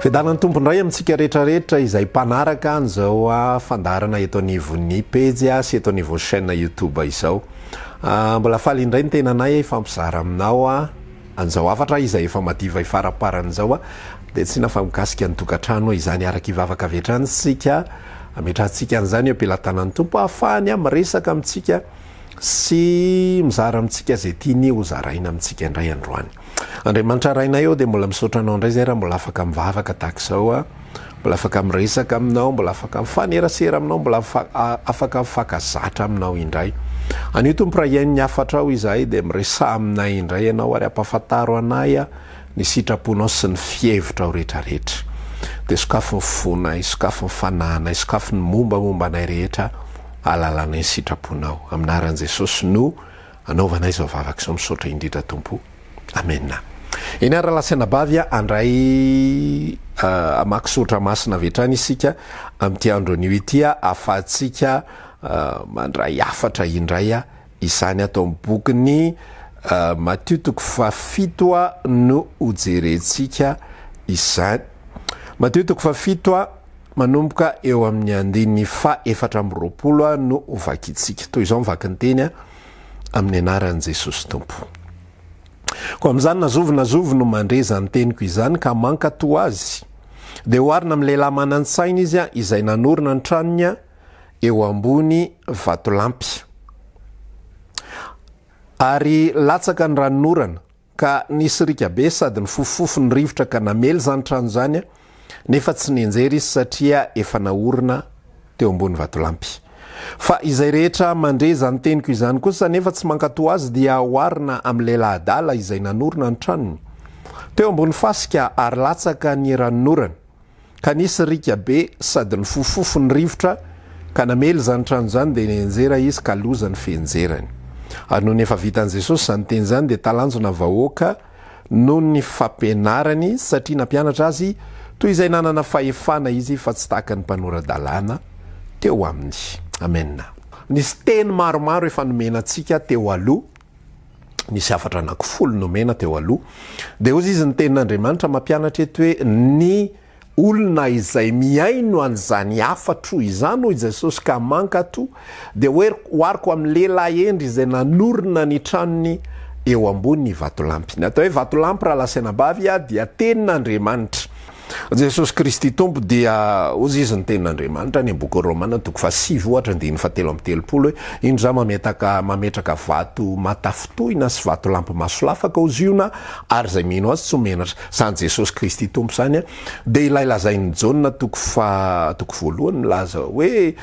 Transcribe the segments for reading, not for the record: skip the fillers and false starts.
Fiadanan'ny Tompo indray amintsika rehetrarehetra izay mpanaraka an'izao fandaharana eto anivon'ny pejy sy eto anivon'ny chaîne YouTube izao. Mbola faly indray ny tenanay hifampizara aminao an'izao hafatra izay efa madiva hifaraparana izao dia tsy inona fa mikasika ny tokantrano izany araka hivavaka avy hatrany isika ametrahantsika an'izany eo am-pelatanan'ny Tompo ahafahany miresaka amintsika sy mizara amintsika izay tiany ho zaraina amintsika indray androany. Andriamanitra Rainay ô dia mbola misaotra anao indray izay raha mbola afaka mivavaka tahaka izao a, mbola afaka miresaka aminao, mbola afaka mifanerasera aminao, mbola afaka mifankazatra aminao indray. Anio Tompo raha hihaino ny hafatrao izahay dia miresaha aminay indray ianao ary ampahafantaro anay ny sitraponao sy ny fihevitrao rehetrarehetra. Dia sokafy ny fonay, sokafy ny fanahinay, sokafy ny mombamomba anay rehetra Ahalalana ny sitraponao. Amin'ny anaran'i Jesosy no anaovanay izao vavaka izao misaotra indrindra Tompo. Amena. Eny ary rahalahy sy anabavy a, handray hamaky soratra masina avy hatrany isika amin'ity andro anio ity a, ahafahantsika mandray hafatra indray a, izany ato amin'ny bokin'ny Matio toko fahafito a no hojerentsika izany. Matio toko fahafito a, Manomboka eo amin'ny andininy faha 24 no ho vakintsika. Toy izao ny vakin-teny amin'ny anaran'i Jesosy Tompo. Koa amin'izany na zovy na zovy no mandre izany teniko izany ka mankatò azy, dia oharina amin'ny lehilahy manan-tsaina izy izay nanorina ny tranony eo ambony vatolampy. Ary latsaka ny ranonorana, Ka nisy riaka be sady nifofofofo ny rivotra ka namely izany trano izany, nefa tsy nianjera izy satria efa naorina teo ambony vatolampy. Fa izay rehetra mandre izany teniko izany kosa nefa tsy mankatò azy dia oharina amin'ny lehilahy adala izay nanorina ny tranony teo ambony fasika ary latsaka ny ranonorana. Ka nisy riaka be sady nifofofofo ny rivotra ka namely izany trano izany dia nianjera izy ka loza ny fianjerany. Ary nony efa vitan'i Jesosy izany teny izany dia talanjona vahoaka noho ny fampianarany satria nampianatra azy toy izay nanana fahefana izy fa tsy tahaka ny mpanora-dalàna teo aminy. Amena. Nisy teny maromaro efa nomena antsika teo aloha. Nisy hafatra anankifolo nomena teo aloha. Dia hozy izy ny tenin'Andriamanitra mampianatra eto hoe ny olona izay mihaino an'izany hafatro izany hoy Jesosy ka mankato dia ohariko amin'ny lehilahy hendry izay nanorina ny tranony eo ambony vatolampy. Ny atao hoe vatolampy rahalahy sy anabavy dia tenin'Andriamanitra. Jesosy Kristy Tompo dia hozy izy ny tenin'Andriamanitra any amin'ny bokin'ny Romana toko fahasivy ohatra andininy fahatelo amby telopolo hoe indro izaho mametaka mametraka vato matafintohina sy vatolampy masolafaka ao Ziona ary izay mino azy tsy ho menatra. Izany Jesosy Kristy Tompo izany dia ilay lazain'i Jaona toko faha toko voalohany milaza hoe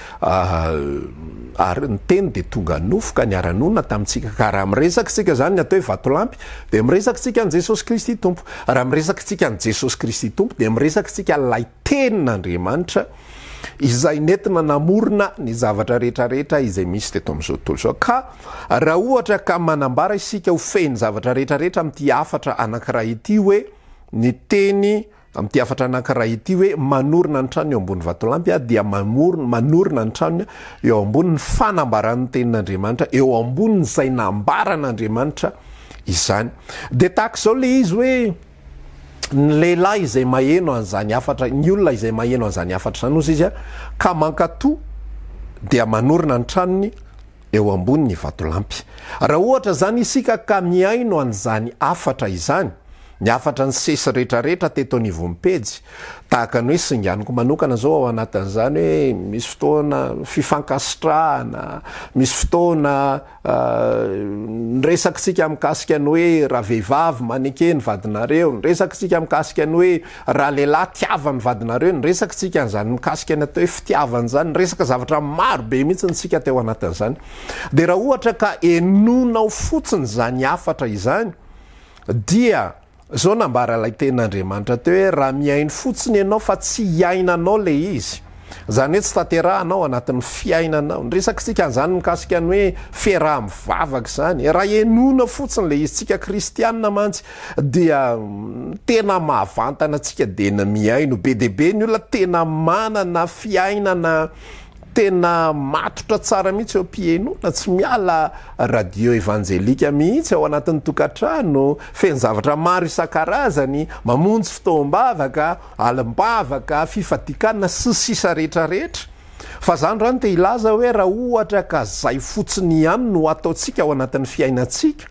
Ary ny Teny dia tonga nofo ka niara-nonina tamintsika. Ka raha miresaka isika izany ny atao hoe vatolampy, dia miresaka isika an'i Jesosy Kristy Tompo. Raha miresaka isika an'i Jesosy Kristy Tompo, dia miresaka isika ilay Tenin'Andriamanitra izay nentina namorona ny zavatra rehetra rehetra izay misy teto amin'izao tontolo izao. Ka raha ohatra ka manambara isika ho feno zavatra rehetra rehetra amin'ity hafatra anankiray ity hoe ny Teny Amin'ity hafatra anankiray ity hoe manorina ny tranony eo ambony vatolampy aho dia mamorona, manorina ny tranony eo ambonin'ny fanambaran'ny tenin'Andriamanitra, eo ambonin'izay nambaran'Andriamanitra izany. Dia tahaka izao ilay izy hoe ny lehilahy izay maheno an'izany hafatra, ny olona izay maheno an'izany hafatra izany hozy izy ka mankatò dia manorina ny tranony eo ambony ny vatolampy. Raha ohatra izany isika ka mihaino an'izany hafatra izany, ny hafatra nisesy retraretra teto anivon'ny pejy, tahaka ny hoe singaniko manokana izao ao anatin'izany hoe misy fotoana fifankasitrahana, misy fotoana niresakitsika mikasika ny hoe raha vehivavy maneke ny vadinareo, niresakitsika mikasika ny hoe raha lehilahy tiava ny vadinareo, niresakitsika an'izany mikasika ny atao hoe fitiavana izany, niresaka zavatra maro be mihitsy isika teo anatin'izany. Dia raha ohatra ka enonao fotsiny izany hafatra izany dia Zao nambara ilay tenin'Andriamanitra teo hoe raha mihaino fotsiny ianao fa tsy iainanao ilay izy. Izany hoe tsy tanterahana ao anatin'ny fiainanao. Niresakitsika an'izany mikasika ny hoe fiaraha-mivavaka izany. Raha henoina fotsiny ilay izy, tsika kristiana mantsy dia tena mahavantana antsika dia ny mihaino. Be dia be ny olona tena manana fiainana tena matotra tsara mihitsy eo am-pihenoana, tsy miala radio evanjelika mihitsy ao anatin'ny tokantrano, feno zavatra maro isan-karazany, mamonjy fotoam-bavaka, alim-bavaka, fifadikanina sy ny sisa rehetra rehetra. Fa za androany te hilaza hoe raha ohatra ka zay fotsiny ihany no ataontsika ao anatin'ny fiainantsika,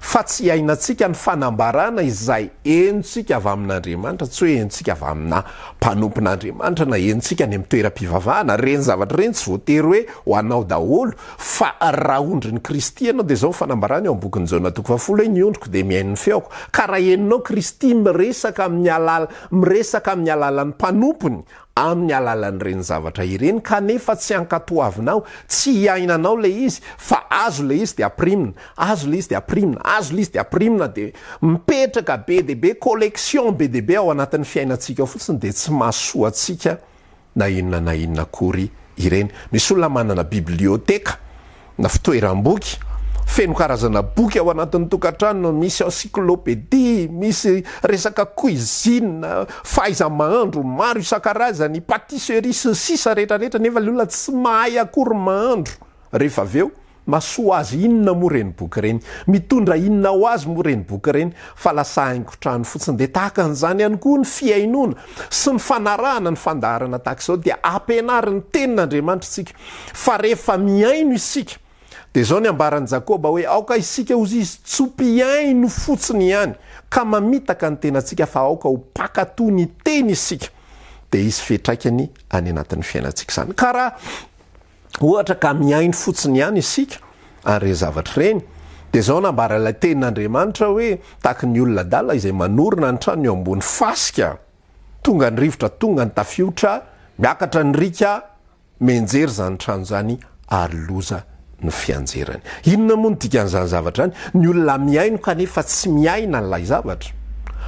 fa tsy iainantsika ny fanambarana izay henontsika avy amin'Andriamanitra, tsy hoe henontsika avy amina mpanompon'Andriamanitra na henontsika any amin'ny toeram-pivavahana, ireny zavatra ireny tsy voatery hoe ho anao daholo, fa raha ondrin'i Kristy ianao dia izao ny fanambarana eo amin'ny bokin'i Jaona toko fahafolo hoe ny ondriko dia mihaino ny feoko, ka raha henonao Kristy miresaka amin'ny alala miresaka amin'ny alalan'ny mpanompony amin'ny alalan'ireny zavatra ireny kanefa tsy ankatoavinao, tsy iainanao ilay izy fa azo ilay izy dia ampirimina, azo ilay izy dia ampirimina, azo ilay izy dia ampirimina dia mipetraka be dia be, collection be dia be ao anatin'ny fiainantsika ao fotsiny dia tsy mahasoa antsika na inona na inona akory ireny. Misy olona manana biblioteka na fitoeram-boky feno karazana boky ao anatin'ny tokantrano, misy encyclopédie, misy resaka cuisine, fahaiza-mahandro maro isan-karazany, pâtisserie sy ny sisa rehetra rehetra nefa ilay olona tsy mahay akory mahandro rehefa avy eo. Mahasoa azy inona moa ireny boky ireny? Mitondra inona ho azy moa ireny boky ireny fa lasa haingon-trano fotsiny? Dia tahaka an'izany ihany koa ny fihainoana sy ny fanarahana ny fandaharana tahaka izao dia ampianarin'ny Tenin'Andriamanitra isika fa rehefa mihaino isika dia izao ny ambaran'i Jakoba hoe aoka isika ho izy tsy ho mpihaino fotsiny ihany ka mamitaka ny tenantsika fa aoka ho mpankatò ny teny isika dia hisy fiantraikany any anatin'ny fiainantsika izany. Ka raha Ohatra ka mihaino fotsiny ihany isika an'ireny zavatra ireny, dia izao nambaran'ilay tenin'Andriamanitra hoe, Tahaky ny olona adala izay manorina ny tranony eo ambony fasika, tonga ny rivotra, tonga ny tafiotra, miakatra ny riaka, mianjera izany trano izany ary loza ny fianjerany. Inona moa no dikan'izany zavatra izany? Ny olona mihaino kanefa tsy miaina an'ilay zavatra.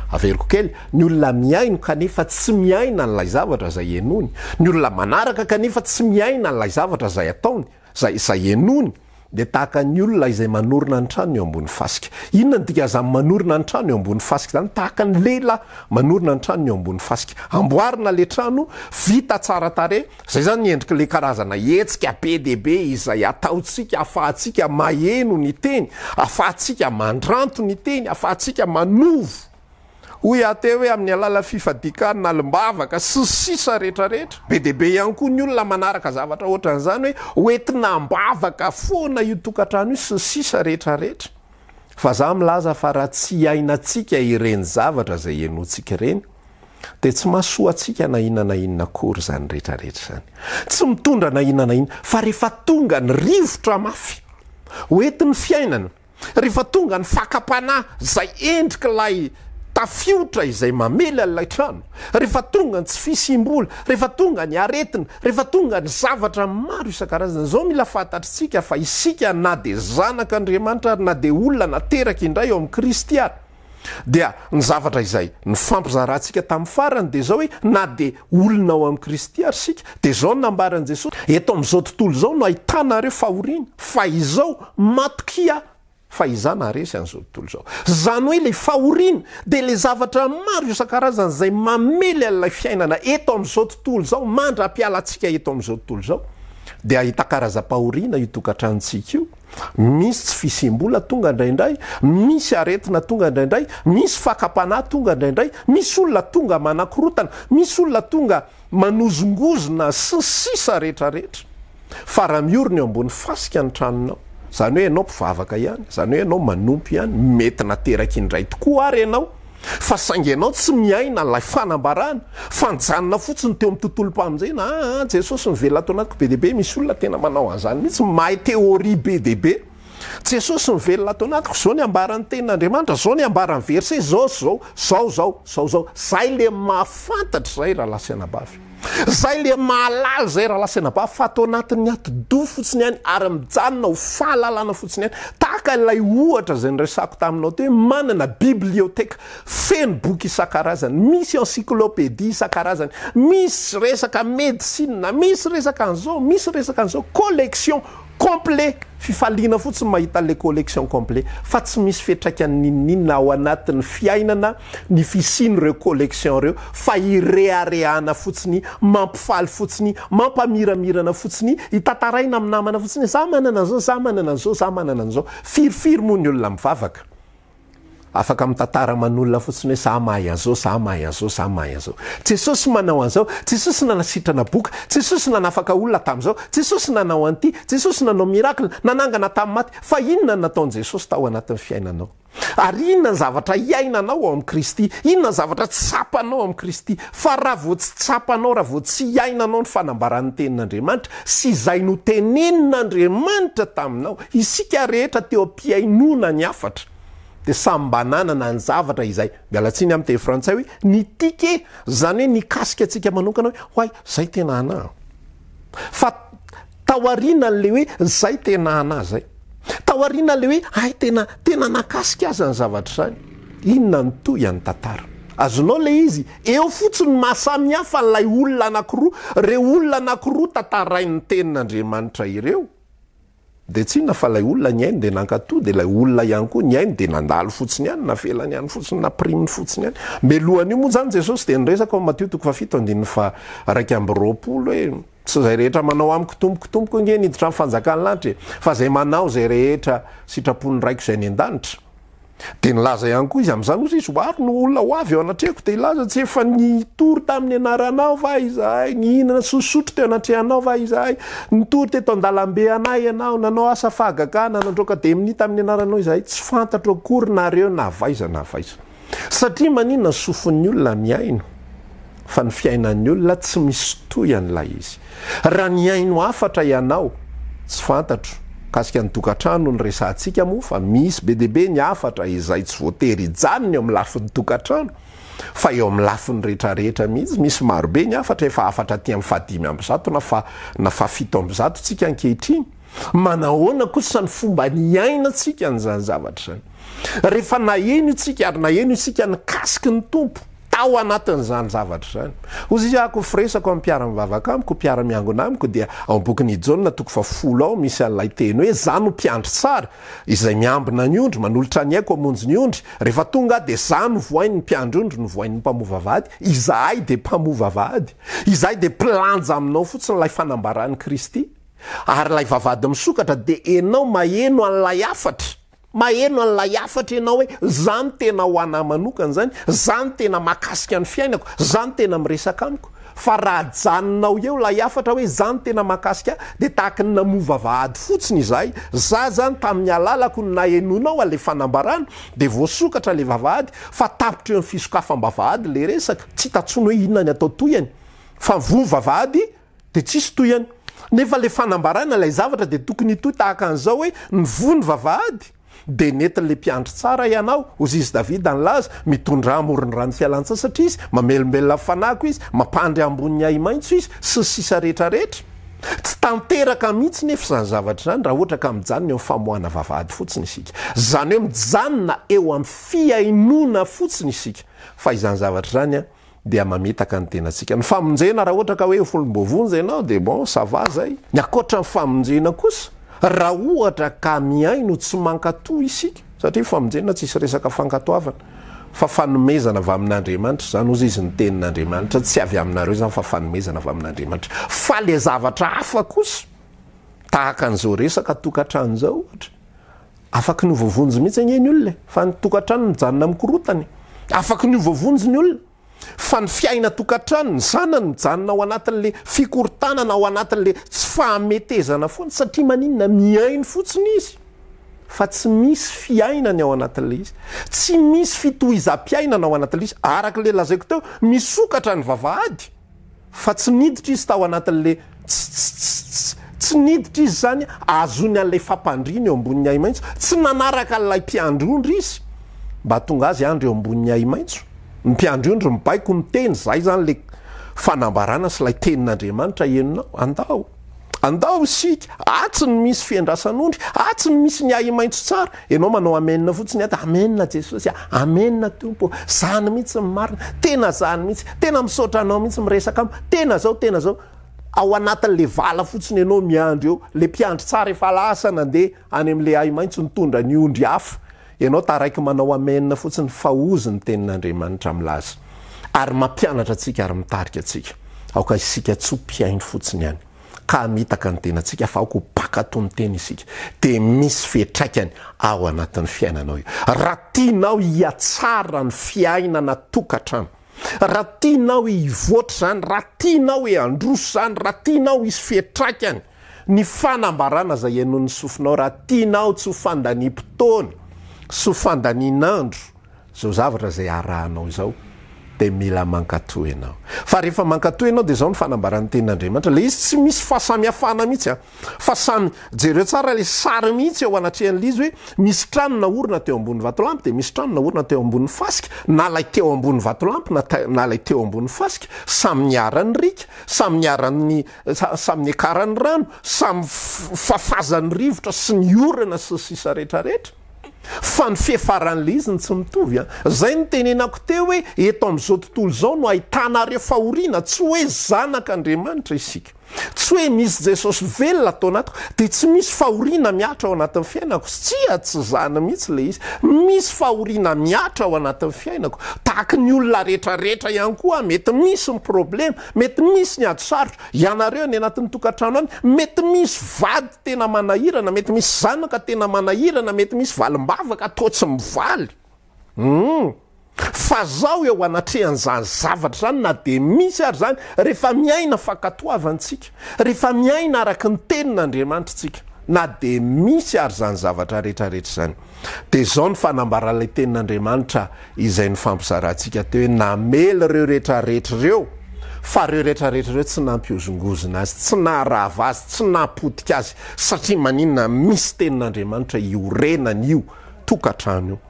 Averiko kely, ny olona mihaino kanefa tsy miaina an'ilay zavatra izay henoiny, ny olona manaraka kanefa tsy miaina an'ilay zavatra izay ataony, izay, izay henoiny, dia tahaka ny olona izay manorina ny tranony eo ambony fasika. Inona no dikan'izany manorina ny trano eo ambony fasika izany? Tahaka ny lehilahy manorina ny tranony eo ambony fasika. Amboarina ilay trano, vita tsara tarehy, izay izany ny endrik'ilay karazana hetsika be dia be izay ataontsika ahafahantsika maheno ny teny, ahafahantsika mandranto ny teny, ahafahantsika manovo. Hoy aho teo hoe amin'ny alalan'ny fifadian-kanina, alim-bavaka, sy ny sisa rehetra rehetra. Be dia be ihany koa ny olona manaraka zavatra ohatran'izany hoe hoentina am-bavaka foana io tokantrano io sy ny sisa rehetra rehetra. Fa za milaza fa raha tsy iainantsika ireny zavatra izay henointsika ireny dia tsy mahasoa antsika na inona na inona akory izany rehetra rehetra izany. Tsy mitondra na inona na inona fa rehefa tonga ny rivotra mafy hoentin'ny fiainana, Rehefa tonga ny fakam-panahy izay endrik'ilay tafiotra izay mamely an'ilay trano, rehefa tonga ny tsy fisiam-bola, rehefa tonga ny aretina, rehefa tonga ny zavatra maro isan-karazany, izao mila fantatritsika fa isika na dia zanak'Andriamanitra ary na dia olona nateraka indray ao amin'i Kristy ary, dia ny zavatra izay nifampizarantsika tamin'ny farany dia izao hoe na dia olona ao amin'i Kristy ary isika dia izao no nambaran'i Jesosy, eto amin'izao tontolo izao no ahitanareo fahoriana, fa izao matokia fa izaho naharesy an'izao tontolo izao. Izany hoe ilay fahoriana dia ilay zavatra maro isan-karazany izay mamely an'ilay fiainana eto amin'izao tontolo izao mandra-pialantsika eto amin'izao tontolo izao dia ahita karazam-pahoriana io tokantranontsika io. Misy tsy fisiam-bola tonga indraindray, misy aretina tonga indraindray, misy fakam-panahy tonga indraindray, misy olona tonga manakorotana, misy olona tonga manozongozona sy ny sisa rehetra rehetra. Fa raha miorina eo ambony fasika ny tranonao, izany hoe ianao mpivavaka ihany, izany hoe ianao manompo ihany, mety nateraka indray tokoa ary ianao, Fa saingy ianao tsy miaina ilay fanambarana fa nijanona fotsiny teo amin'ny tontolom-pamonjena, aa Jesosy mivelona ato anatiko be dia be, misy olona tena manao an'izany mihitsy, mahay théorie be dia be. Jesosy mivelona ato anatiko, zao ny ambaran'ny tenin'Andriamanitra, zao ny ambaran'ny verset, zao sy zao, zao zao, zao zao. Zay le mahafantatra zay rahalahy sy anabavy. Zay le mahalala zay rahalahy sy anabavy fa ato anatin'ny atidoha fotsiny ihany ary mijanona ho fahalalana fotsiny ihany. Tahaka ilay ohatra zay niresako taminao teo hoe manana biblioteka feno boky isan-karazany, misy encyclopédie isan-karazany, misy resaka medecine, misy resaka an'izao, misy resaka an'izao, collection Complet! Fifaliana fotsiny mahita an'ilay collection complet fa tsy misy fiantraikany n'inon'inona ao anatin'ny fiainana ny fisian'ireo collection ireo fa ireharehana fotsiny, mampifaly fotsiny, mampamiramirana fotsiny, itantaraina amin'ny namana fotsiny hoe za manana an'izao, za manana an'izao, za manana an'izao. Firifiry moa ny olona mivavaka? Afaka mitantara aman'olona fotsiny hoe za mahay an'izao, za mahay an'izao, za mahay an'izao. Jesosy manao an'izao, Jesosy nanasitrana boka, Jesosy nanafaka olona tamin'izao, Jesosy nanao an'ity, Jesosy nanao miracle, nanangana tamin'ny maty. Fa inona no nataon'i Jesosy tao anatin'ny fiainanao? Ary inona ny zavatra iainanao ao amin'i Kristy? Inona ny zavatra tsapanao amin'i Kristy? Fa raha vao tsy tsapanao, raha vao tsy iainanao ny fanambaran'ny Tenin'Andriamanitra sy izay notenenin'Andriamanitra taminao, isika rehetra teo am-pihainoana ny hafatra dia samy mba nanana ny zavatra izay, miala tsiny amin'ny teny frantsay hoe, nitike, izany hoe nikasika antsika manokana hoe, hoay, izay tena anà. Fa taorianan'ilay hoe izay tena anà izay, taorianan'ilay hoe hay tena, tena nakasika azy ny zavatra izany, inona no tohian'ny tantara? Azonao ilay izy? Eo fotsiny no maha samy hafa an'ilay olona anankiroa, ireo olona anankiroa tantarain'ny tenin'Andriamanitra ireo. Dia tsy inona fa ilay olona nihaino dia nankatò, dia ilay olona ihany koa nihaino dia nandalo fotsiny ihany, navelany ihany fotsiny, nampiriminy fotsiny ihany. Mialohan'io moa izany Jesosy dia niresaka ao Matio toko fahafito andininy faha-21 hoe, Tsy izay rehetra manao amiko Tompoko, Tompoko ange no hiditra amin'ny fanjakan'ny lanitra e, fa izay manao izay rehetra sitrapon'ny Raiko izay any an-danitra. Dia nilaza ihany koa izy amin'izany, hozy izy, Maro no olona ho avy eo anatrehako dia hilaza, Tsy efa nitory tamin'ny anaranao va izahay? Nihinana sy nisotro teo anatrehanao va izahay? Nitory teto an-dalambe anay ianao, nanao asa fahagagana, nandroaka demonia tamin'ny anaranao izahay. Tsy fantatro akory nareo na avy aiza na avy aiza. Satria maninona ny sofin'ny olona mihaino fa ny fiainan'ny olona tsy misy toy an'ilay izy. Raha nihaino hafatra ianao, tsy fantatro, mikasika ny tokantrano no resahantsika moa fa misy be dia be ny hafatra izay tsy voatery hijanona eo amin'ny lafiny tokantrano fa eo amin'ny lafiny rehetrarehetra mihitsy, misy marobe ny hafatra, efa hafatra aty amin'ny fahadimy ambizato na faha na fahafito ambizato tsika ankehitriny. Manahoana kosa ny fomba niainantsika an'izany zavatra izany? Rehefa naheno isika, ary naheno isika nikasiky ny Tompo tao anatin'izany zavatra izany. Hoy izy, Ako firesako amin'ny mpiara-mivavaka amiko, mpiara-miangona amiko, dia ao amin'ny bokin'i Jaona toko fahafolo ao misy an'ilay teny hoe, Izaho no mpiandry tsara, izay miambina ny ondry, manolotra ny aiko hamonjy ny ondry. Rehefa tonga aho dia izaho no vohain'ny mpiandry ondry, no vohain'ny mpamoa vavahady. Izahay dia mpamoa vavahady. Izahay dia mpilanja aminao fotsiny ilay fanambaran'i Kristy. Ary ilay vavahady misokatra dia enao maheno an'ilay hafatra, maheno an'ilay hafatra ianao hoe zany tena ho anah manokana zany, zany tena mahakasika ny fiainako, zany tena miresaka amiko. Fa raha ajanonao eo ilay hafatra hoe zany tena mahakasika ahy dia tahaky ny namoha vavahady fotsiny izahay, za zany tamin'ny alalako no nahenoanao an'ilay fanambarana dia voasokatra ilay vavahady fa tapitra eo amin'ny fisokafam-bavahady ilay resaka, tsy hita intsony hoe inona ny atao tohiny fa voa vavahady Dia tsisy tohiny. Nefa ilay fanambarana ilay zavatra dia tokony hitohy tahaka an'izao hoe, nivoha ny vavahady, dia nentin'ilay mpiandry tsara ianao, hozy izy Davida nilaza, mitondrà amoron-drano fialan-tsasatra izy, mamelombelona ny fanahiko izy, mampandry ambonin'ny ahi-maitso izy, sy ny sisa rehetra rehetra. Tsy tanteraka mihitsy nefa izany zavatra izany raha ohatra ka mijanona eo amin'ny famoahana vavahady fotsiny isika. Izany hoe mijanona eo amin'ny fihainoana fotsiny isika. Fa izany zavatra izany an, dia mamitaka ny tenantsika. Ny famonjena raha ohatra ka hoe olom-boavonjy ianao dia bon ça va zay. Ny ankoatra ny famonjena kosa raha ohatra ka mihaino tsy mankatò isika, satria famonjena tsisy resaka fankatoavana fa fanomezana avy amin'Andriamanitra izany, hozy izy ny tenin'Andriamanitra tsy avy aminareo izany fa fanomezana avy amin'Andriamanitra. Fa le zavatra hafa kosa tahaka an'izao resaka tokantrano izao ohatra, Afaky ny ho voavonjy mihitsy ange ny olona e! Fa ny tokantrano mijanona mikorotana e! Afaky ny ho voavonjy ny olona, fa ny fiainan-tokantrano, ny zanany mijanona ao anatin'le fikorontanana, ao anatin'le tsy fahametezana foana, satria maninona? Mihaino fotsiny izy, fa tsy misy fiainany ao anatin'le izy, tsy misy fitohizam-piainana ao anatin'le izy, araka le lazaiko teo, misokatra ny vavahady, Fa tsy niditra izy tao anatin'le tsy tsy tsy Tsy niditra izy izany ahazoany an'ilay fampandriana eo ambonin'ny ahi-maitso. Tsy nanaraka an'ilay mpiandry ondry izy mba hahatonga azy handry eo ambonin'ny ahi-maitso. Ny mpiandry ondry mibaiko, miteny, izay izany ilay fanambarana sy ilay tenin'Andriamanitra henonao. Andao. Andao isika, atsy no misy fiandrasan'ondry, atsy no misy ny ahi-maitso tsara. Ianao manao amen fotsiny ato, amen Jesosy a, amen Tompo ô, zany mihitsy ny marina, tena zany mihitsy, tena misaotra anao mihitsy miresaka amiko, tena zao, tena zao. Ao anatin'le vala fotsiny ianao miandry eo, le mpiandry tsara efa lasa nandeha any amin'le ahi-maitso nitondra ny ondry hafa. Ianao taraiky manao amen fotsiny fa hozy ny tenin'Andriamanitra milaza ary mampianatra antsika ary mitarika antsika. Aoka isika tsy ho mpihaino fotsiny ihany ka hamitaka ny tenantsika fa aoka ho mpankatò ny teny isika dia misy fiantraikany ao anatin'ny fiainanao io. Raha tianao hihatsara ny fiainana tokantrano, raha tianao hivoatra izany, raha tianao handroso izany, raha tianao hisy fiantraikany ny fanambarana izay henoin'ny sofinao, raha tianao tsy ho fandaniam-potoana sy ho fandanian'andro izao zavatra izay arahanao izao, dia mila mankatò ianao. Fa rehefa mankatò ianao dia izao ny fanambaran'ny tenin'Andriamanitra, ilay izy tsy misy fahasamihafana mihitsy an! Fa samy, jereo tsara ilay sary mihitsy eo anatrehan'ilay izy hoe misy trano naorina teo ambony vatolampy dia misy trano naorina teo ambony fasika, na ilay teo ambony vatolampy na na ilay teo ambony fasika, samy niharan'ny riaka, samy niharan'ny samy niakaran'ny rano, samy fafazan'ny rivotra sy ny orana sy ny sisa rehetra rehetra. Fa ny fiafaran'ilay izy no tsy mitovy an. Izay no tenenako teo hoe eto amin'izao tontolo izao no ahitanareo fahoriana, tsy hoe zanak'Andriamanitra isika. Tsy hoe misy Jesosy velona ato anatiko dia tsy misy fahoriana mihatra ao anatin'ny fiainako. Tsia, tsy izany mihitsy ilay izy. Misy fahoriana mihatra ao anatin'ny fiainako. Tahaka ny olona rehetra rehetra ihany koa aho, mety misy ny problema, mety misy ny ady sarotra. Ianareo any anatin'ny tokantrano any, mety misy vady tena manahirana, mety misy zanaka tena manahirana, mety misy valim-bavaka toa tsy mivaly. Humm. Fa zao eo anatrehan'izany zavatra izany na dia misy ary izany, rehefa miaina fankatoavantsika, rehefa miaina araka ny tenin'Andriamanitra isika, na dia misy ary izany zavatra rehetra rehetra izany, dia izao ny fanambaran'ilay tenin'Andriamanitra izay nifampizarantsika teo hoe namely ireo rehetra rehetra ireo, fa ireo rehetra rehetra ireo tsy nampihozongozona azy, tsy naharava azy, tsy nahapotika azy, satria maninona? Misy tenin'Andriamanitra iorenan'io tokantrano io.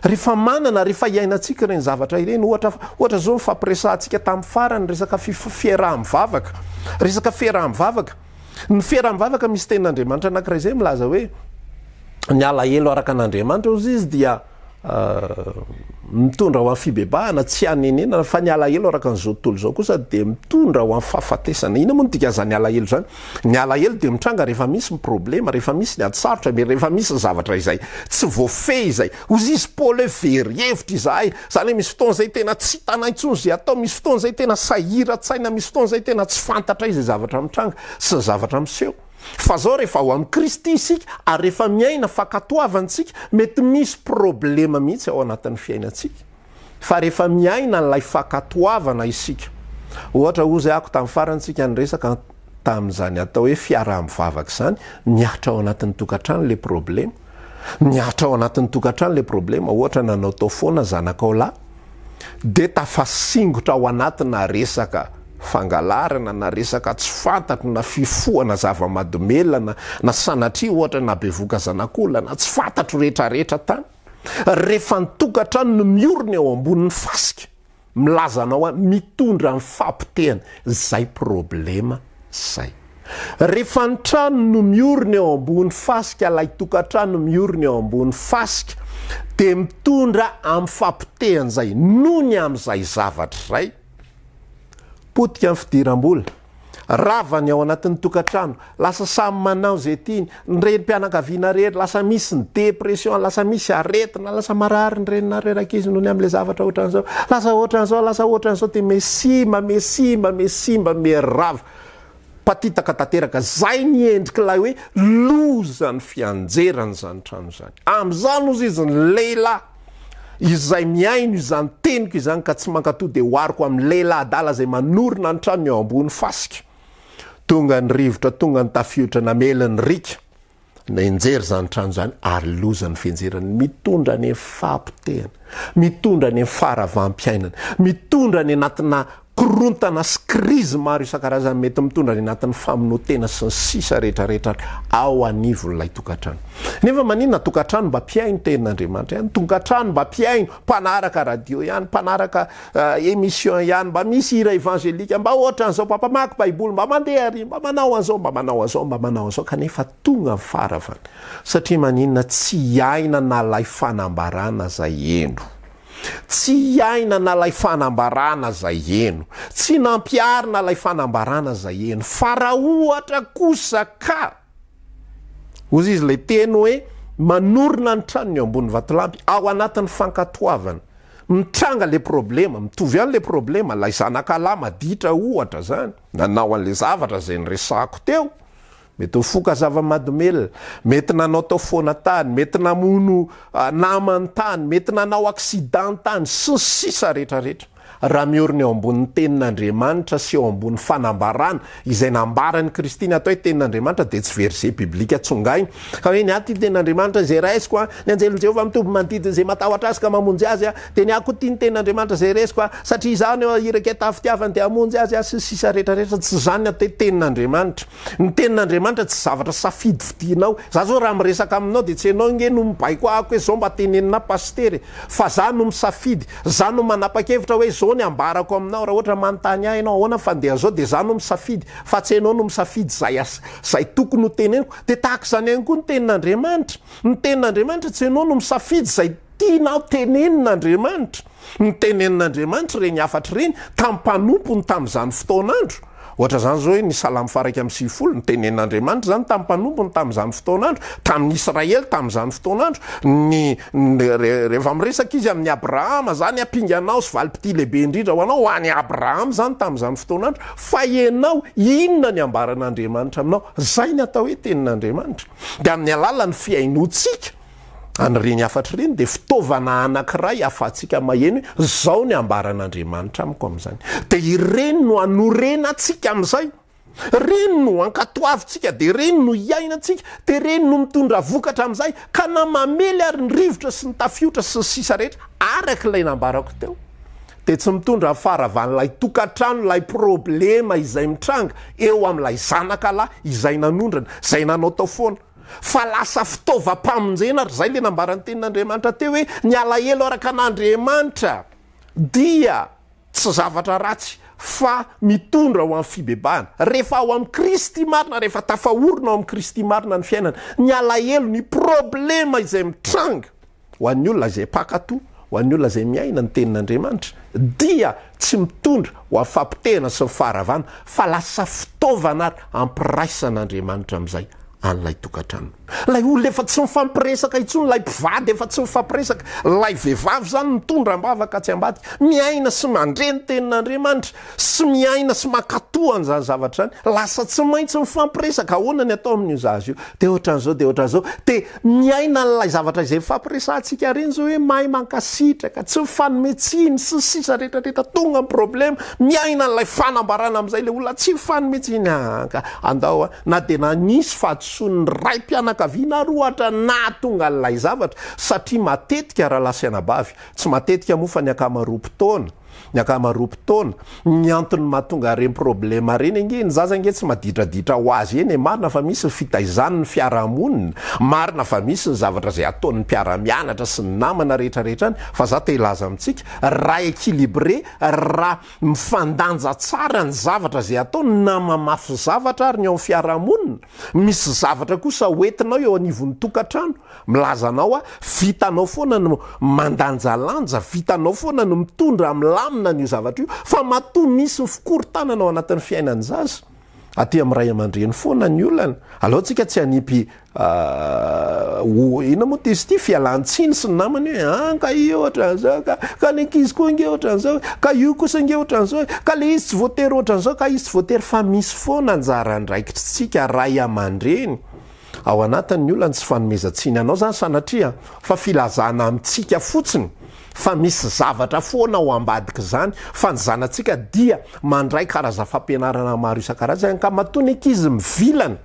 Rehefa manana, rehefa iainantsika ireny zavatra ireny, ohatra, ohatra izao ny fampiresahantsika tamin'ny farany resaka fiaraha-mivavaka. Resaka fiaraha-mivavaka. Ny fiaraha-mivavaka misy tenin'Andriamanitra anankiray izay milaza hoe ny alahelo araka an'Andriamanitra hozy izy dia mitondra ho amin'ny fibebahana, tsy hanenenana, fa ny alahelo araka an'izao tontolo izao kosa dia mitondra ho amin'ny fahafatesana. Inona moa no dikan'izany alahelo izany? Ny alahelo dia mitranga rehefa misy ny problema, rehefa misy ny ady sarotra, rehefa misy ny zavatra izay tsy voafehy izay. Hozy izy Paoly hoe very hevitra izahay. Izany hoe misy fotoana izay tena tsy hitanay intsony izay atao, misy fotoana izay tena sahiran-tsaina, misy fotoana izay tena tsy fantatray izay zavatra mitranga sy ny zavatra miseho. Fa zao rehefa ao amin'i Kristy isika ary rehefa miaina fankatoavana isika, mety misy problema mihitsy ao anatin'ny fiainantsika. Fa rehefa miaina an'ilay fankatoavana isika, ohatra hozy ako tamin'ny farany isika niresaka tamin'izany atao hoe fiaraha-mivavaka izany, mihatra ao anatin'ny tokantrano ilay problema. Mihatra ao anatin'ny tokantrano ilay problema, ohatra nanaotao foana zanakao lahy, dia tafasingotra ao anatina resaka fangalarana na resaka tsy fantatro na fifohana zava-mahadomelina na na sanatria ohatra na bevoka zanak'olona na tsy fantatro rehetrarehetra tany. Rehefa ny tokantrano no miorina eo ambonin'ny fasika, milaza anao aho mitondra ny fahapotehana, zay problema zay. Rehefa ny trano no miorina eo ambony fasika, ilay tokantrano miorina eo ambony fasika, dia mitondra amin'ny fahapotehana izay, noho ny amin'izay zavatra izay, potika ny fidiram-bola, rava ny ao anatin'ny tokantrano, lasa samy manao izay tiany, ny renim-pianakaviana rehetra, lasa misy ny dépression, lasa misy aretina, lasa marary ny reninareo rankizy noho ny amin'ilay zavatra ohatran'izao, lasa ohatran'izao, lasa ohatran'izao, dia mihasimba, mihasimba, mihasimba, miharava. Patitaka tanteraka. Zay ny endrik'ilay hoe loza ny fianjeran'izany trano izany. Amin'izany hozy izy ny lehilahy izay mihaino izany teniko izany ka tsy mankatò dia ohariko amin'ny lehilahy adala izay manorina ny tranony eo ambony fasika. Tonga ny rivotra, tonga ny tafiotra namely ny riaka. Nianjera izany trano izany ary loza ny fianjerany, mitondra any amin'ny fahapotehana, mitondra any amin'ny faharavam-piainana, mitondra any anatina. Korontana sy krizy maro isan-karazany mety mitondra any anatin'ny famonoan-tena sy ny sisa rehetra rehetra ao anivon'ilay tokantrano. Nefa maninona tokantrano mba mpihaino tenin'Andriamanitra ihany, tokantrano mba mpihaino, mpanaraka radio ihany, mpanaraka émission ihany, mba misy hira évangélique, mba ohatran'izao, mba mpamaky baiboly, mba mandeha ary, mba manao an'izao, mba manao an'izao, mba manao an'izao, kanefa tonga ny faharavana. Satria maninona tsy iainana ilay fanambarana izay heno. Tsy iainana ilay fanambarana izay heno. Tsy nampiharina ilay fanambarana izay heno. Fa raha ohatra kosa ka, hozy izy ilay teny hoe, manorina ny tranony eo ambony vatolampy, ao anatin'ny fankatoavana. Mitranga ilay problema, mitovy ihany ilay problema, ilay zanakalahy maditra ohatra izany, nanao an'ilay zavatra izay niresahako teo, Mety nifoka zava-mahadomelina, mety nanaotao foana tany, mety namono namany tany, mety nanao accident tany, sy ny sisa rehetra rehetra. Raha miorina eo ambonin'ny Tenin'Andriamanitra sy eo ambony fanambarana izay nambaran'i Kristy ny atao hoe Tenin'Andriamanitra dia tsy verset biblique tsongaina ka hoe ny ahy ity Tenin'Andriamanitra izay raisiko an, ny anjelin'i Jehovah mitoby manodidina izay matahotra azy ka mamonjy azy an, dia ny ahy koa ity ny Tenin'Andriamanitra izay raisiko an, satria izaho no iraka tamin'ny fitiavany dia hamonjy azy aho, sy ny sisa rehetra rehetra. Tsy izany ny atao hoe Tenin'Andriamanitra. Ny tenin'Andriamanitra tsy zavatra safidy fidinao. Za zao raha miresaka aminao dia tsy ianao nge no mibaiko ahako hoe zao mba tenenina pasitera e. Fa za no misafidy, za no manapa-kevitra hoe zao ny ambarako aminao, raha ohatra manontany ahy ianao ahoana ny fandehan'izao dia za no misafidy fa tsy ianao no misafidy zay as zay tokony ho teneniko. Dia tahaka izany ihany koa ny tenin'Andriamanitra. Ny tenin'Andriamanitra tsy ianao no misafidy zay tianao tenenin'Andriamanitra. Notenenin'Andriamanitra ireny hafatra ireny tamin'ny mpanompony tamin'izany fotoan'andro. Ohatra izany izao hoe ny Salamo faha-91, notenenin'Andriamanitra izany tamin'ny mpanompony tamin'izany fotoan'andro, tamin'ny Israely tamin'izany fotoan'andro. Ny, ny, rehefa miresaka izy amin'i Abrahama, izany ampinganao sy valim-pitia lehibe indrindra ho anao, ho an'i Abrahama izany tamin'izany fotoan'andro. Fa ianao, inona ny ambaran'Andriamanitra aminao? Izay ny atao hoe tenin'Andriamanitra. Dia amin'ny alalan'ny fihainoantsika, An'ireny hafatra ireny dia fitaovana anankiray ahafahantsika maheno hoe izao ny ambaran'Andriamanitra amiko amin'izany. Dia ireny no anorenantsika amin'izay. Ireny no ankatoavintsika, dia ireny no iainantsika, dia ireny no mitondra vokatra amin'izay, ka na mamely ary ny rivotra sy ny tafiotra sy ny sisa rehetra, araka ilay nambarako teo, dia tsy mitondra ny faharavan'ilay tokantrano, ilay problema izay mitranga eo amin'ilay zanaka lahy izay nanondrana, izay nanao tao foana. Fa lasa fitaovam-pamonjena ary izay ilay nambaran'ny tenin'Andriamanitra teo hoe ny alahelo araka an'Andriamanitra dia tsy zavatra ratsy fa mitondra ho amin'ny fibebahana. Rehefa ao amin'i Kristy marina, rehefa tafaorina ao amin'i Kristy marina ny fiainana, ny alahelo, ny problema izay mitranga, Ho an'ny olona izay mpankatò, ho an'ny olona izay miaina ny Tenin'Andriamanitra, dia tsy mitondra ho amin'ny fapotehana sy ny faharavana, fa lasa fitaovana ary ampiraisan'Andriamanitra amin'izay an'ilay tokantrano. Ilay olona efa tsy mifampiresaka intsony, ilay mpivady efa tsy mifampiresaka, ilay vehivavy izany mitondra am-bavaka atsy ambadika, miaina sy mandre ny Tenin'Andriamanitra, sy miaina sy mankatò an'izany zavatra izany, lasa tsy maintsy mifampiresaka, ahoana ny atao amin'io zaza io, dia ohatran'izao, dia ohatran'izao, dia miaina an'ilay zavatra izay nifampiresahantsika ireny izao hoe mahay mankasitraka, tsy mifanome tsiny, sy ny sisa rehetra rehetra, tonga ny problema, miaina an'ilay fanambarana amin'izay ilay olona tsy mifanome tsiny, aa ka andao a, na dia nanisy fahadisoan'ny raim-pianakaviana ary ohatra nahatonga an'ilay zavatra, satria matetika rahalahy sy anabavy, tsy matetika moa fa ny ankamaroam-potoana, Ny ankamaroam-potoana, ny antony mahatonga ireny problema ireny ange, ny zaza ange tsy maditraditra ho azy eny e, marina fa misy ny fitaizany ny fiarahamonina, marina fa misy ny zavatra izay ataon'ny mpiara-mianatra sy ny namana rehetra rehetra any, fa za te hilaza amintsika, raha equilibré, raha mifandanja tsara ny zavatra izay atao, na mamafy zavatra ary ny ao amin'ny fiarahamonina, misy zavatra kosa hoentinao eo anivon'ny tokantrano, Milaza anao aho, vitanao foana ny mandanjalanja, vitanao foana ny mitondra milamina an'io zavatra io, fa matoa misy ny fikorontanana ao anatin'ny fiainan'ny zaza, aty amin'ny ray aman-dreny foana ny olana. Aleo tsika tsy hanipy inona moa ty izy ity, fialan-tsiny sy ny namany hoe an ka io ohatran'izao ka, ka ny ankizy koa ange ohatran'izao, ka io kosa ange ohatran'izao, ka le izy tsy voatery ohatran'izao, ka izy tsy voatery, fa misy foana anjara andraikitritsika ray aman-dreny. Ao anatin ny olona ny tsy fanomezan-tsiny anao zany sanatria fa filazana amintsika fotsiny fa misy zavatra foana ao ambadik'izany fa ny zanatsika dia mandray karazam-fampianarana maro isan-karazany ka matoa ny ankizy mivilana.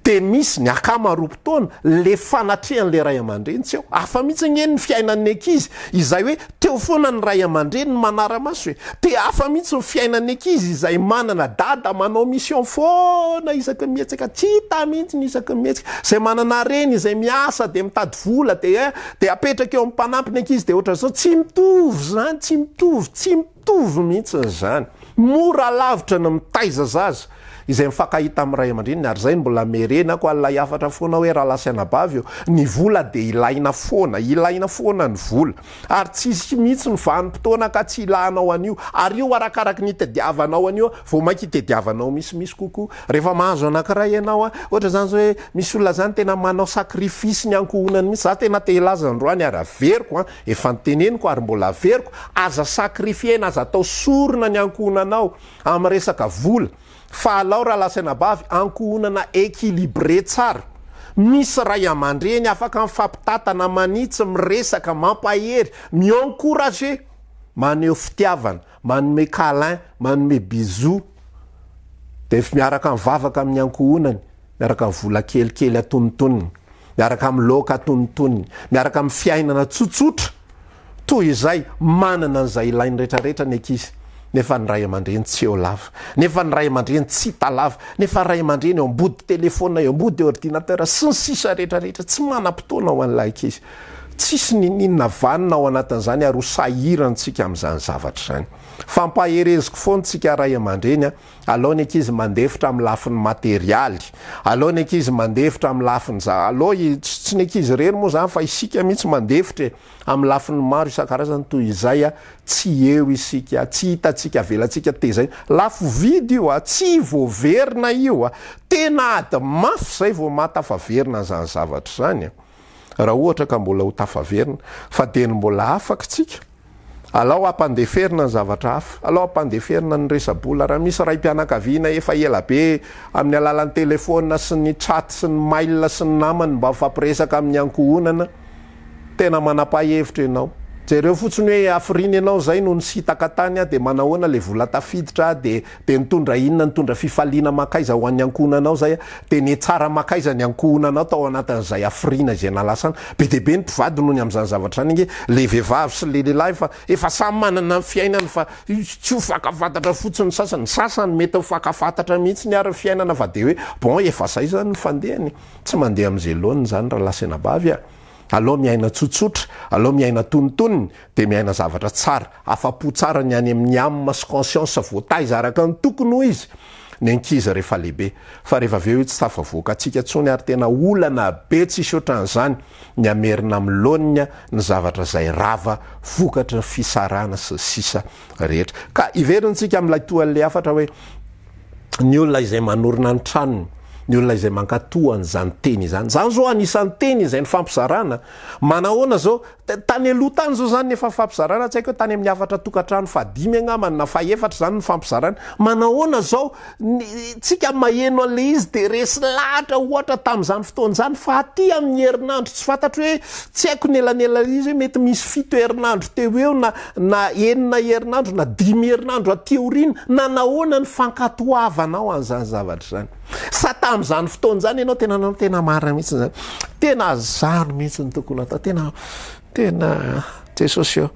Dia misy ny ankamaroam-potoana le fanatrehan'le ray aman-dreny tsy eo. Hafa mihitsy ange ny fiainan'ny ankizy izay hoe teo foana ny ray aman-dreniny manara-maso e. Dia hafa mihitsy ny fiainan'ny ankizy izay manana dada manao mission foana isaky ny mihetsika, tsy hita mihitsy ny isaky ny mihetsika. Izay manana reny izay miasa dia mitady vola dia dia apetraka eo amin'ny mpanampy ny ankizy dia ohatran'izao. Tsy mitovy izany, tsy mitovy, tsy mitovy mihitsy izany. Mora lavitra ny mitaiza zaza izay mifankahita amin'ny ray aman-dreniny ary izay no mbola amerenako an'ilay hafatra foana hoe rahalahy sy anabavy ô, ny vola dia ilaina foana, ilaina foana ny vola ary tsisy mihitsy ny vanim-potoana ka tsy ilanao an'io ary io arakaraky ny itadiavanao an'io vao mainka itadiavanao misimisy kokoa rehefa mahazo anankiray ianao a, ohatra izany zao hoe misy olona izany tena manao sacrifice ny ankohonany mihitsy, za tena te hilaza androany ary averiko an, efa noteneniko ary mbola averiko, aza sacrifier-na, aza atao sorona ny ankohonanao amin'ny resaka vola fa alao rahalahy sy anabavy ankohonana equilibré tsara, misy ray aman-dreny afaka mifampitantana, manitsy, miresaka, mampahery, mi-encourager, maneho fitiavana, manome câlin, manome bisou, dia miaraka mivavaka amin'ny ankohonany. miaraka amin'ny vola kelikely atonontonony, miaraka amin'ny laoka atonontonony, miaraka amin'ny fiainana tsotsotra toy izay manana an'izay ilainy rehetrarehetra ny ankizy, nefa ny ray aman-dreny tsy eo lava, nefa ny ray aman-dreny tsy hita lava, nefa ray aman-dreny eo ambody telefaonina, eo ambody ordinateur sy ny sisa rehetrarehetra, tsy manam-potoana ho an'ilay ankizy. Tsisy niniana vanona ao anatin'izany ary ho sahirantsika amin'izany zavatra izany. Fampahereziko foana tsika ray aman-dreny a, Alao ny ankizy mandefitra amin'ny lafiny materialy. Alao ny ankizy mandefitra amin'ny lafiny za, alao i, tsy ny ankizy irery moa izany fa isika mihitsy mandefitra e, amin'ny lafiny maro isan-karazany toy izay a, tsy eo isika, tsy hitantsika, avelantsika tezaina. Lafo vidy io a, tsy voaverina io a, tena ady mafy izay vao mahatafaverina an'izany zavatra izany a, raha ohatra ka mbola ho tafaverina, fa dia ny mbola afaka tsika. Alao ampandeferina ny zavatra hafa, alao ampandeferina ny resa-bola. Raha misy raim-pianakaviana efa ela be amin'ny alalan'ny telefaonina sy ny chat sy ny mail sy ny namany mba mifampiresaka amin'ny ankohonana, tena manapa-hevitra ianao. Jereo fotsiny hoe hafiriana ianao izay no nisintaka tany dia manahoana ilay vola tafiditra dia dia nitondra inona, nitondra fifaliana mankaiza ho an'ny ankohonanao izay dia nihatsara mankaiza ny ankohonanao tao anatin'izay hafiriana izay nalasana. Be dia be ny mpivady noho ny amin'izany zavatra izany ange, le vehivavy sy le lehilahy fa efa samy manana ny fiainany fa tsy ho fankafantatra fotsiny ny sasany, ny sasany mety ho fankafantatra mihitsy ary ny fiainana fa dia hoe bon efa zay izany ny fandehany, tsy mandeha amin'izay laoniny izany rahalahy sy anabavy a! Aleo miaina tsotsotra, aleo miaina tonontonony, dia miaina zavatra tsara, afa-po tsara ny any amin'ny âme sy conscience voataiza araka ny tokony ho izy ny ankizy rehefa lehibe. Fa rehefa avy eo io tsy tafavoaka antsika intsony ary tena olana be tsisy ohatran'izany ny hamerina amin'ny laoniny ny zavatra izay rava vokatry ny fisarahana sy ny sisa rehetra. Ka hiverintsika amin'ilay tohan'ilay hafatra hoe ny olona izay manorina ny tranony, ny olona izay mankatò an'izany teny izany. Izany izao anisan'ny teny izay nifampizarana. Manahoana izao? Tany aloha tany izao izany efa nifampizarana, tsy haiko hoe tany amin'ny hafatra tokantrano fahadimy angamba na fahefatra izany nifampizarana. Manahoana izao? Ny, tsika maheno an'ilay izy dia resy lahatra ohatra tamin'izany fotoana izany fa aty amin'ny herinandro tsy fantatro hoe tsy haiko ny elanelan'izy hoe mety misy fito herinandro teo ho eo na na enina herinandro na dimy herinandro aty aoriana, nanahoana ny fankatoavanao an'izany zavatra izany? Sa tamin'izany fotoana izany ianao tena nanao tena marina mihitsy izany, tena zany mihitsy no tokony hatao, tena tena Jesosy ô,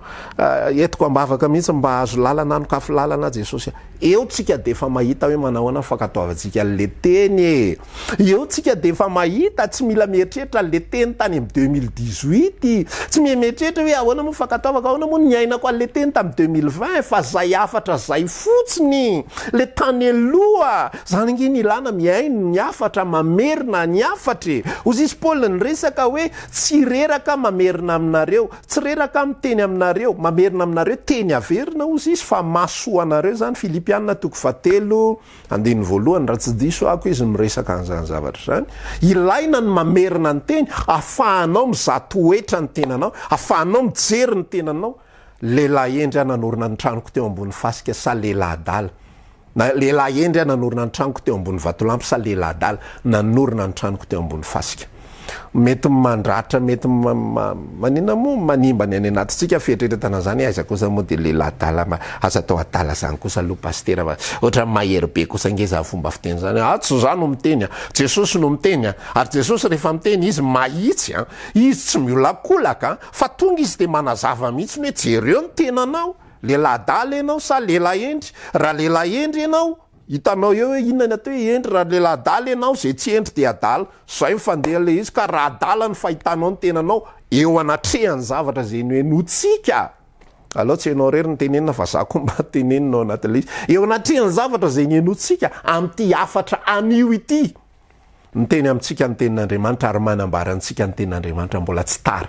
entiko am-bavaka mihitsy mba hahazo lalana hanokafy lalana Jesosy a. Eo tsika dia efa mahita hoe manahoana ny fankatoavantsika an'le teny e! Eo tsika dia efa mahita, tsy mila mieritreritra an'le teny tany amin'ny 2018, tsy mila mieritreritra hoe ahoana moa ny fankatoavako, ahoana moa ny niainako an'le teny tamin'ny 2020 fa zay hafatra zay fotsiny, le tany aloha! Zany ange ny ilana mihaino ny hafatra, mamerina ny hafatra e! Hozy izy Paoly niresaka hoe tsy reraka mamerina aminareo, Tsy reraka aho miteny aminareo, mamerina aminareo teny averina hozy izy fa mahasoa anareo izany, Filipiana toko fahatelo andininy voalohany, raha tsy diso ako izy miresaka an'izany zavatra izany. Ilaina ny mamerina ny teny afahanao mizaha toetra ny tenanao, afahanao mijery ny tenanao, lehilahy hendry aho nanorina ny tranoko teo ambony fasika sa lehilahy adala? Na lehilahy hendry aho nanorina ny tranoko teo ambony vatolampy sa lehilahy adala nanorina ny tranoko teo ambony fasika? Mety mandratra, mety maninona moa, manimba ny any anatintsika fieritreretana an'izany hoe aiza kosa moa dia lehilahy adala ma, aza atao adala izany kosa aloha pasitera fa ohatran'ny mahery be kosa ange izany fomba fiteny izany. Ah tsy izaho no miteny a, Jesosy no miteny a, ary Jesosy rehefa miteny izy mahitsy a, izy tsy miolakolaka fa tonga izy dia manazava mihitsy hoe jereo ny tenanao, lehilahy adala ianao sa lehilahy hendry, raha lehilahy hendry ianao, Hitanao eo hoe inona ny atao hoe hendry raha lehilahy adala ianao, izay tsy hendry dia adala. Izay ny fandeha ilay izy ka raha adala ny fahitanao ny tenanao eo anatrehan'ny zavatra izay nohenointsika, aleo tsy ianao irery no tenenina fa za koa mba tenenina ao anatin'ilay izy, eo anatrehan'ny zavatra izay nohenointsika amin'ity hafatra anio ity, Miteny amintsika ny Tenin'Andriamanitra ary manambara antsika ny Tenin'Andriamanitra mbola tsy tara.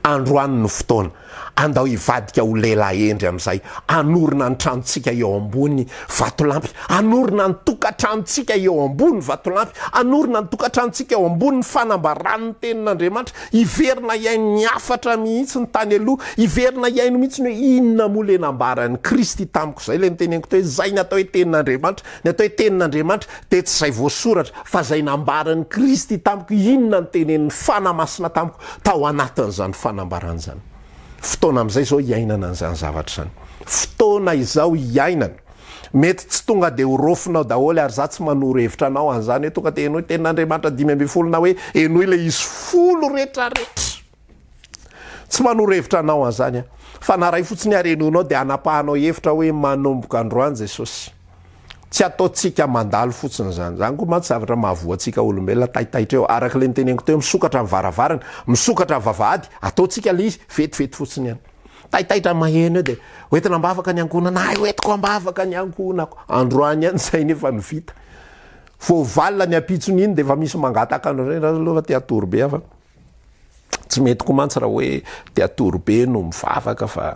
Androany no fotoana. Andao hivadika ho lehilahy hendry amin'izay, hanorina ny tranontsika eo ambony vatolampy, hanorina ny tokantranontsika eo ambony vatolampy, hanorina ny tokantranontsika eo ambonin'ny fanambaran'ny Tenin'Andriamanitra, hiverina hihaino ny hafatra mihitsy ny tany aloha, hiverina hihaino mihitsy ny hoe inona moa ilay nambaran'i Kristy tamiko. Izay ilay noteneniko teo hoe izay ny atao hoe Tenin'Andriamanitra. Ny atao hoe Tenin'Andriamanitra dia tsy izay voasoratra, fa izay nambaran'i Kristy tamiko, inona no tenenin'ny Fanahy Masina tamiko tao anatin'izany fanambarana izany. Fotoana amin'izay izao hiainana an'izany zavatra izany. Fotoana izao hiainana. Mety tsy tonga dia ho raofinao daholo, ary izaho tsy manoro hevitra anao an'izany hoe tonga dia henoy Tenin'Andriamanitra 15 na hoe henoy ilay izy folo rehetrarehetra. Tsy manoro hevitra anao an'izany aho. Fa na ray fotsiny ary henoinao dia hanapahanao hevitra hoe manomboka androany Jesosy. Tsy ataontsika mandalo fotsiny izany. Izany koa mantsy zavatra mahavoa antsika olombelona taitaitra eo. Araka ilay noteneniko teo, misokatra ny varavarana, misokatra ny vavahady, ataontsika ilay izy vetivety fotsiny ihany. Taitaitra maheno eo dia hoentina am-bavaka ny ankohonana, hay hoentiko am-bavaka ny ankohonako. Androany ihany izay nefa no vita. Vao valina ny ampitsony iny dia efa misy mangataka anao indray, aloha fa te hatory be aho fa. Tsy mety koa mantsy raha hoe te hatory be no mivavaka fa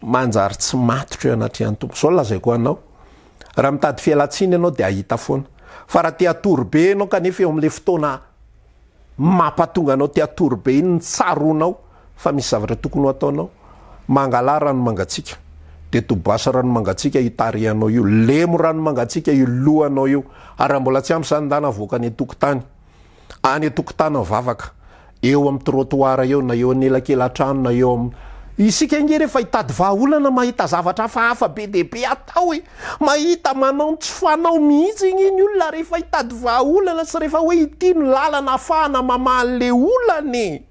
manjary tsy matotra eo anatrehan'ny Tompo. Izao no lazaiko anao, raha mitady fialantsiny ianao dia hahita foana. Fa raha te hatory be ianao kanefa eo amin'ilay fotoana mampatonga anao te hatory be iny ny tsaroanao fa misy zavatra tokony ho ataonao, mangalà rano mangatsiaka dia toboasa rano mangatsiaka io tarehinao io, lemo rano mangatsiaka io lohanao io, ary raha mbola tsy ampy izany ndana avoaka any an-tokotany. Any an-tokotany mivavaka, eo amin'ny trottoir eo na eo anelakelan-trano na eo amin'ny. Isika ange rehefa hitady vahaolana mahita zavatra hafahafa be dia be atao e! Mahita manao ny tsy fanao mihitsy ange ny olona rehefa hitady vahaolana sy rehefa hoe ity no lalana ahafahana mamaha an'ilay olana e!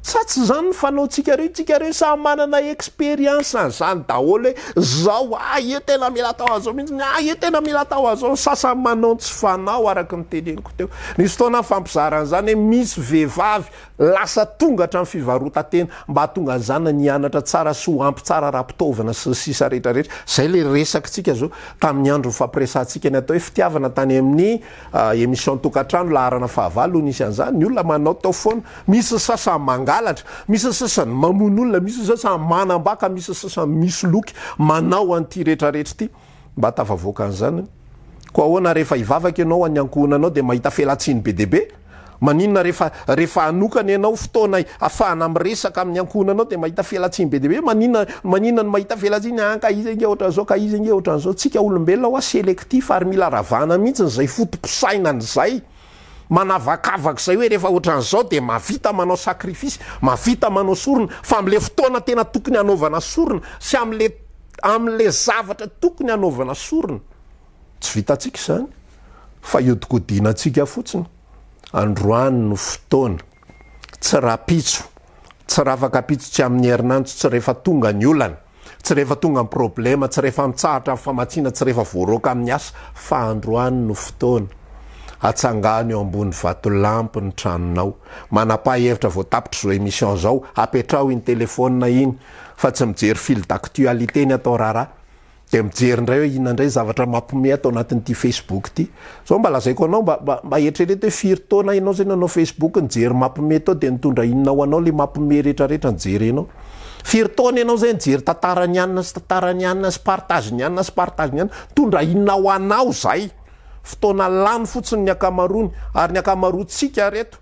Sa tsy zany ny fanaontsika reo, tsika reo samy manana experience an'izany daholo hoe zao ah io tena mila atao an'izao mihitsy, ah io tena mila atao an'izao, ny sasany manao ny tsy fanao araka ny teneniko teo. Nisy fotoana nifampizara an'izany hoe misy vehivavy lasa tonga hatramin'ny fivarotan-tena mba hahatonga ny zanany hianatra tsara sy ho ampy tsara ara-pitaovana sy ny sisa rehetra rehetra. Zay le resakitsika zao tamin'ny andro nifampiresahantsika ny atao hoe fitiavana tany amin'ny Émission tokantrano laharana fahavalo no nisy an'izany, ny olona manao tao foana, misy ny sasany mangalatra, misy ny sasany mamono olona, misy ny sasany manambaka, misy ny sasany misoloky, manao an'ity rehetra rehetra ity mba tafavoaka an'izany. Koa ahoana rehefa hivavaka ianao ho an'ny ankohonanao dia mahita fialantsiny be dia be? Maninona rehefa rehefa hanokana ianao fotoana ahafahana miresaka amin'ny ankohonanao dia mahita fialantsiny be dia be? Maninona maninona no mahita fialantsiny ah ka izy ange ohatran'izao ka izy ange ohatran'izao? Tsika olombelona hoa selectif ary mila ravana mihitsy izay foto-pisainana izay manavakavaka izay hoe rehefa ohatran'izao dia mahavita manao sacrifice, mahavita manao sorona fa amin'ilay fotoana tena tokony hanaovana sorona sy amin'ilay amin'ilay zavatra tokony hanaovana sorona tsy vitantsika izany fa hiodikodinantsika fotsiny. Androany no fotoana, tsy rapitso, tsy rafakapitso, tsy amin'ny herinandro, tsy rehefa tonga ny olana, tsy rehefa tonga ny problema, tsy rehefa mitsahatra ny famatsiana, tsy rehefa voaroaka amin'ny asa, fa androany no fotoana. Atsangano eo ambony vatolampy ny tranonao. Manapaha hevitra vao tapitra izao émission izao, apetraho iny téléphone iny fa tsy mijery fil d'actualité ny atao raharaha. Dia mijery indray hoe inona indray zavatra mampiomehy ato anatin'ity Facebook ity. Zao mba lazaiko anao, mba, mba, mba eritrereto hoe firy taona ianao zay nanao Facebook nijery mampiomehy tao dia nitondra inona ho anao le mampiomehy rehetrarehetra nijerenao. Firy taona ianao zay nijery tantaran'i anona sy tantaran'i anona sy partage-n'i anona sy partage-n'i anona, nitondra inona ho anao zay. Fotoana lany fotsiny ny ankamaroany, ary ny ankamaroantsika reto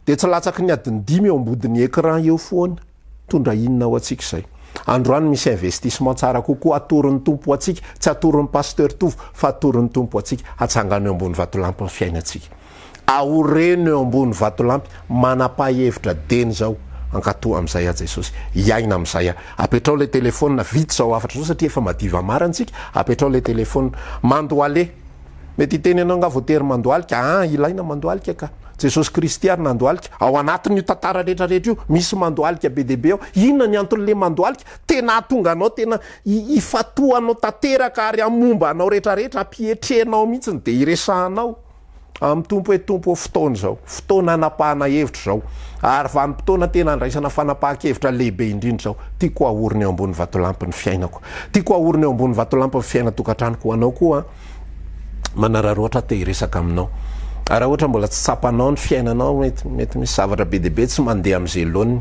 dia tsy latsaky ny adiny dimy eo ambodin'ny écran eo foana. Mitondra inona ho antsika izay? Androany misy investissement tsara kokoa atoron'ny Tompo ho antsika, tsy atoron'ny Pasteur Tovo fa atoron'ny Tompo ho antsika, atsangano eo ambony vatolampy ny fiainantsika. Aoreno eo ambony vatolampy, manapaha hevitra dieny izao, hankatò amin'izay aho Jesosy, hiaina amin'izay aho. Apetrao ilay telefaonina, vita izao hafatra izao satria efa madiva marina isika, apetrao ilay telefaonina. Mandohaleha. Mety hiteny ianao angaha voatery mandohalika, aa ilaina mandohalika ka. Jesosy Kristy ary nandohalika. Ao anatin'io tantara rehetra rehetra io, misy mandohalika be dia be ao. Inona ny anton'ilay mandohalika? Tena hahatonga anao tena hifatohanao tanteraka ary hamomba anao rehetra rehetra, hampietrenao mihitsy dia hiresahanao. Amin'ny Tompo hoe, Tompo ô, fotoana izao. Fotoana hanapahana hevitra izao. Ary vanim-potoana tena handraisana fanapahan-kevitra lehibe indrindra izao. Tiako hahorina eo ambony vatolampy ny fiainako. Tiako hahorina eo ambony vatolampy ny fiainan-tokantranoko. Ho anao koa, manararaotra aho te hiresaka aminao. Ary raha ohatra mbola tsy tsapanao ny fiainanao, mety, mety misy zavatra be dia be tsy mandeha amin'izay laoniny.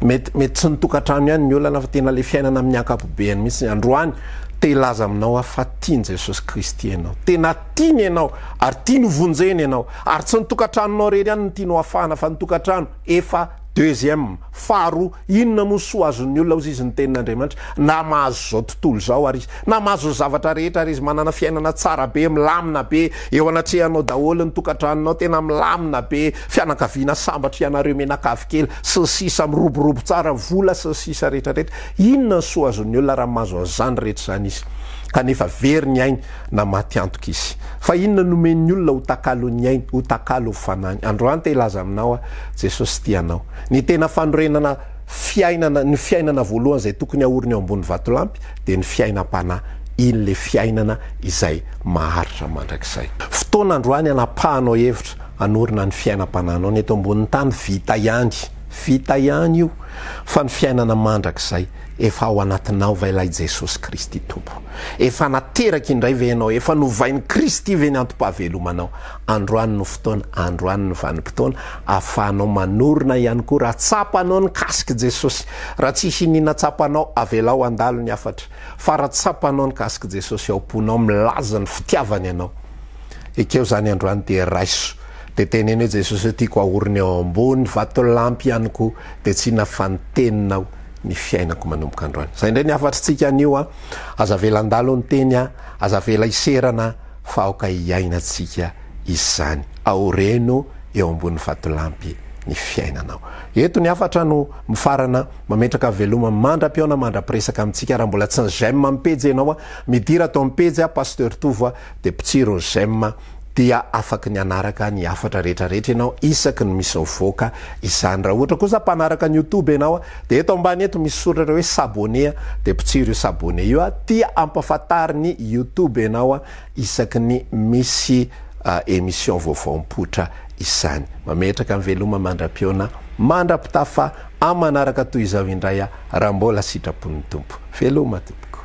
Mety, mety tsy ny tokantrano ihany ny olana fa tena ilay fiainana amin'ny ankapobeny mihitsy. Androany, te hilaza aminao aho fa tian'i Jesosy Kristy ianao. Tena Tiany ianao ary tiany ho vonjena ianao. Ary tsy ny tokantranonao irery ihany no tiany ho afahana fa ny tokantrano efa deuxième, faharoa. Inona moa ny soa azon'ny olona hozy izy ny tenin'Andriamanitra na mahazo izao tontolo izao ary izy, na mahazo ny zavatra rehetra ary izy, manana fiainana tsara be, milamina be, eo anatrehanao daholo ny tokantranonao, tena milamina be, fianakaviana sambatra ianareo mianakavy kely, sy ny sisa, miroborobo tsara, vola sy ny sisa rehetra rehetra. Inona ny soa azon'ny olona raha mahazo an'izany rehetra izany izy kanefa very ny ainy? na maty antoka izy. Fa inona no omen'ny olona ho takalon'ny ainy, ho takalo ho fanahiny? Androany te hilaza aminao aho, Jesosy tia anao. Ny tena fanorenana fiainana, ny fiainana voalohany izay tokony haorina eo ambony vatolampy dia ny fiainam-panahy, iny le fiainana izay maharitra mandrakizay. Fotoana androany hanapahanao hevitra hanorina ny fiainam-panahinao, ny eto ambonin'ny tany vita ihany, vita ihany io, fa ny fiainana mandrakizay Efa ao anatinao va ilay Jesosy Kristy Tompo? Efa nateraka indray ve ianao? Efa novain'i Kristy ve ny antom-pahavelomanao? Androany no fotoana, androany no vanim-potoana ahafahanao manorina ihany koa raha tsapanao ny kasik'i Jesosy. Raha tsy hisy iniana tsapanao, avelao handalo ny hafatra. Fa raha tsapanao ny kasik'i Jesosy ao am-ponao milaza ny fitiavany anao, ekeo izany androany dia raiso. Dia teneno hoe Jesosy ô tiako ahorina eo ambony vatolampy ihany koa dia tsy inona fa ny teninao. ny fiainako manomboka androany. Izay indray ny hafatritsika anio a. Aza avela handalo ny teny a, aza avela hiserana fa aoka hiainantsika izany. Aoreno eo ambony vatolampy ny fiainanao. Eto ny hafatra no mifarana, mametraka veloma mandra-pihaona mandra-piresaka amintsika. Raha mbola tsy ny j'aime amin'ny pejy ianao a, midira ato amin'ny pejy a, Pasteur Tovo a, dia potsiro ny j'aime. dia afaky ny hanaraka ny hafatra rehetra rehetra ianao isaky ny misy mivoaka izany. Raha ohatra kosa mpanaraka ny youtube ianao dia eto ambany eto misy soratra hoe s'abonner dia potsiro io s'abonner io dia ampafantarin'ny youtube ianao isaky ny misy émission vaovao mipoitra izany. Mametraka ny veloma mandra-pihaona mandra-pitafa amin'ny manaraka toy izao indray raha mbola sitrapon'ny Tompo. Veloma tompoko.